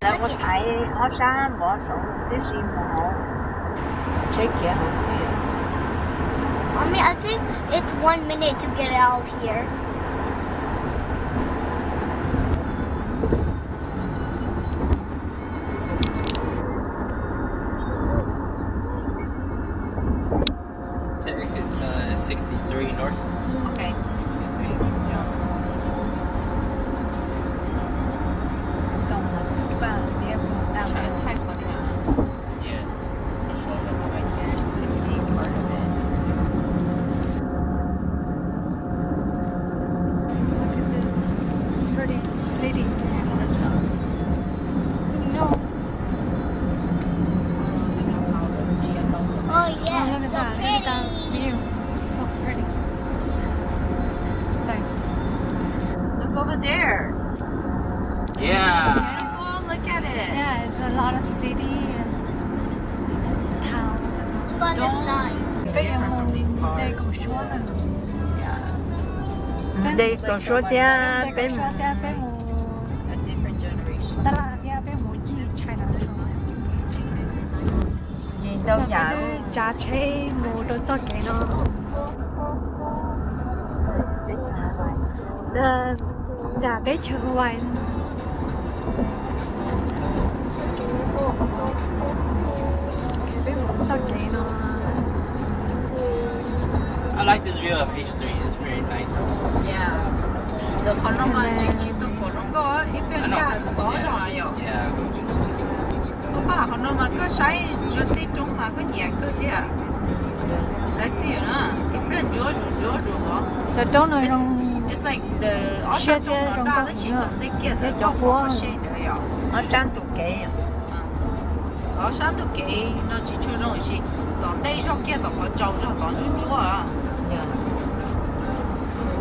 Ua thaiv ob sab vov saud tib si mus hauv, tsheb khiav hauv xwb. Mommy, I think it's one minute to get out of here. To exit uh, sixty-three north. Okay, sixty-three. Yeah. Tổng là các bạn biết một đạo. Phải thay qua đi ạ. Yeah. It's right here. You can see part of it. Look at this pretty city. No. Oh, yeah. Oh, look at that. Look at that view. So pretty. Look over there. Yeah. Beautiful. Look at it. Yeah, it's a lot of city and town. Look on the side. Peb yuav mus de kaum suab na. De kaum suab thiab peb mus, peb mus tab laj thiab peb mus ci China. Ntau yam, tsav tsheb mus rau txoj kev no. Nram teb chaws Hawaii. Peb mus txoj kev no. I like this view of H three. It's very nice. Yeah. Ntawm qhov no mas tseem tsis tau pom zoo nkauj, ib pliag nkag tod zog yom. Ua paj qhov no mas koj saib zog tej roob mas koj nyiam kawg thiab. Saib tiag na, ib pliag ntsuab zus ntsuab zus os. Cov roob no zoo siab thiab zoo nkauj heev, thiab cov qub ob sab ntu kev. Ob sab ntu kev no tsis tshua zoo, tiam sis tom ntej zog kiag tom qhov tsaus zog tod ntsuab ntsuab.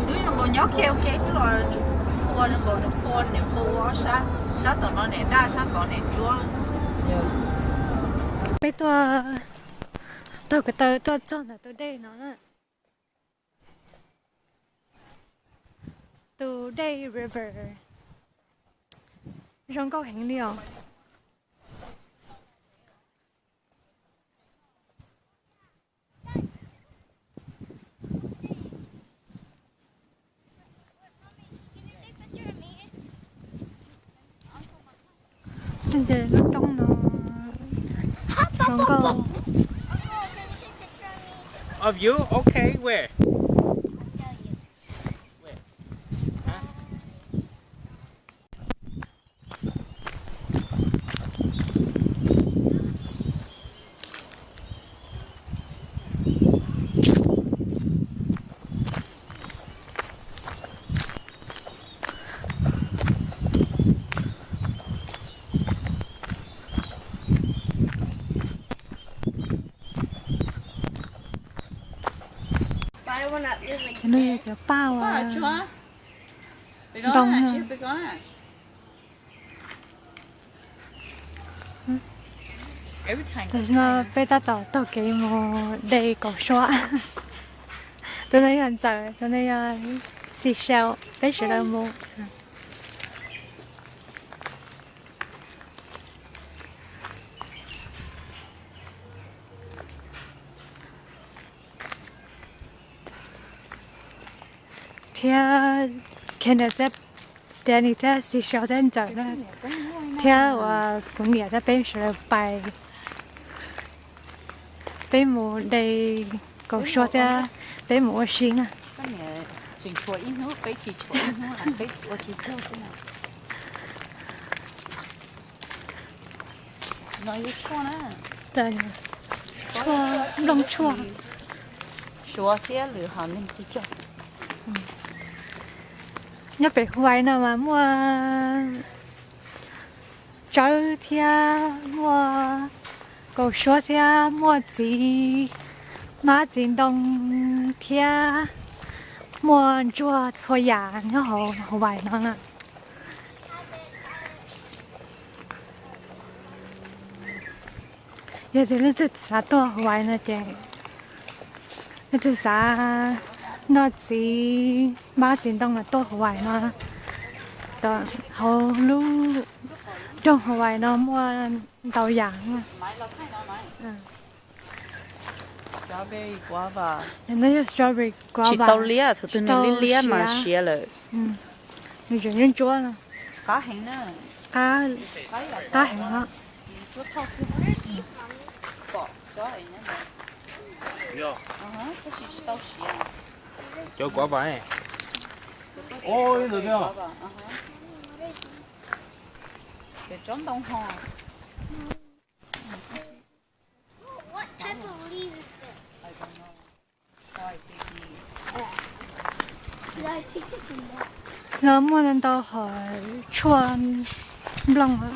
Twb zoo nkaus nyob kiag ua ke xwb los nws qhua zoo nkaus nws qhua niam qhua ua ob sab, sab tom no niam daj sab tod niam ntsuab. Peb tuaj taug kev taw tuaj txog ntawm tus dej no na. Tus dej river zoo nkauj heev li os. Ces lub roob no zoo nkauj. Of you? Okay, where? Where? Huh? Cov no yog cov paj uas ntoo. Tam sim no peb tab tom taug kev mus de kaum suab. Tus no yog Ntxawm, tus no yog Seashell, peb sawv daws mus. Thiab Kenneth thiab Danny thiab Seashell thiab Ntxawm thiab uas kuv niam thiab peb sawv daws pais, peb mus de kaum suab thiab peb mus ua si na. Tseem tshuav ib hnub, peb tsis tshuav ib hnub, peb ua tsis raug xwb na. Tshuaj, nplooj tshuaj. Suav thiab lwm hom neeg tsis coj. Nyob pem Hawaii no mas muaj tsawb thiab muaj kaum suab thiab muaj txiv hmab txiv ntoo thiab muaj ntsuag txhua yam nyob hauv Hawaii no na. Yog tias leej twg xav tuaj Hawaii no ces leej twg xav noj txiv hmab txiv ntoo los tuaj Hawaii no, hauv lub Rooj Hawaii no muaj ntau yam. No yog strawberry guava. Tsis tau liab, thaum twg nws liab liab mas siav lawm. Nws tseem ntsuab ntsuab no. Qab heev, qab heev no. Cov guava. Lawv muaj ntau hom tshuaj nplooj.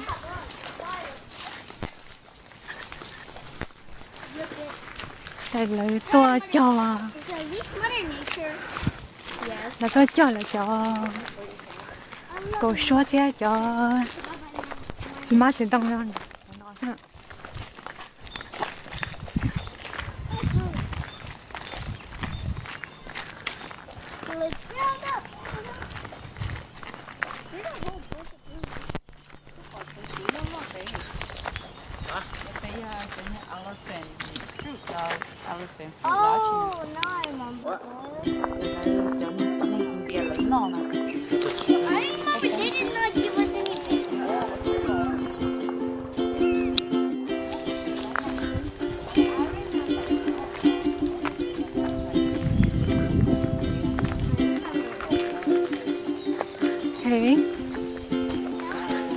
Lawv tuaj cog, lawv tuaj cog lawv cov kaus suab thiab cov xis mab xis ntoo no.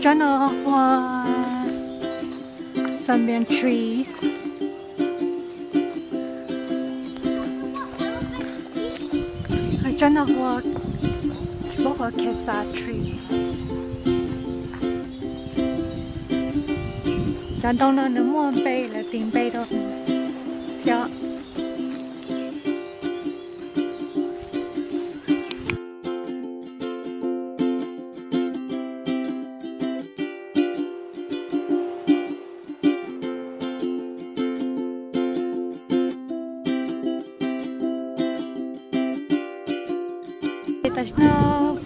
Tsob no hu ua Zambian trees. Tsob no hu ua, hu ua Kesa tree. Cov ntoo no nws muaj npe, lawv tis npe rau thiab. Tam sim no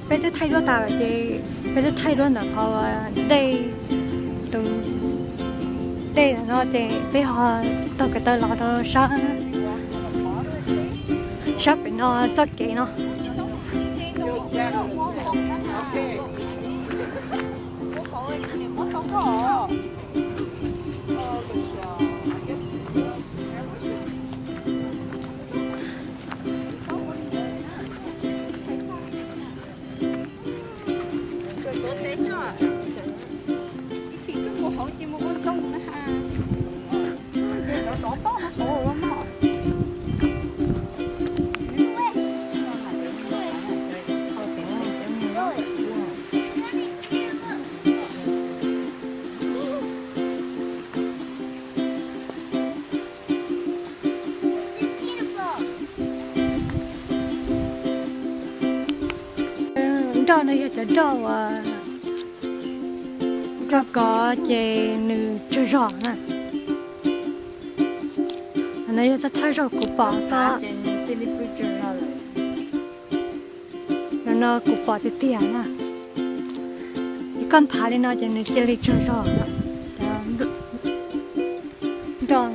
peb twb thaij duab tas lawm ces peb twb thaij duab ntawm qhov dej, tus dej no ces peb ho taug kev taw los rau sab, sab pem no txoj kev no. Nroj no yog cov nroj uas nroj kov ces nws tsawg zog na. No yog thawj zaug kuv pom xwb. No kuv pom tiag tiag na. Yog koj nthav li no ces nws cia li tsawg zog. Nroj.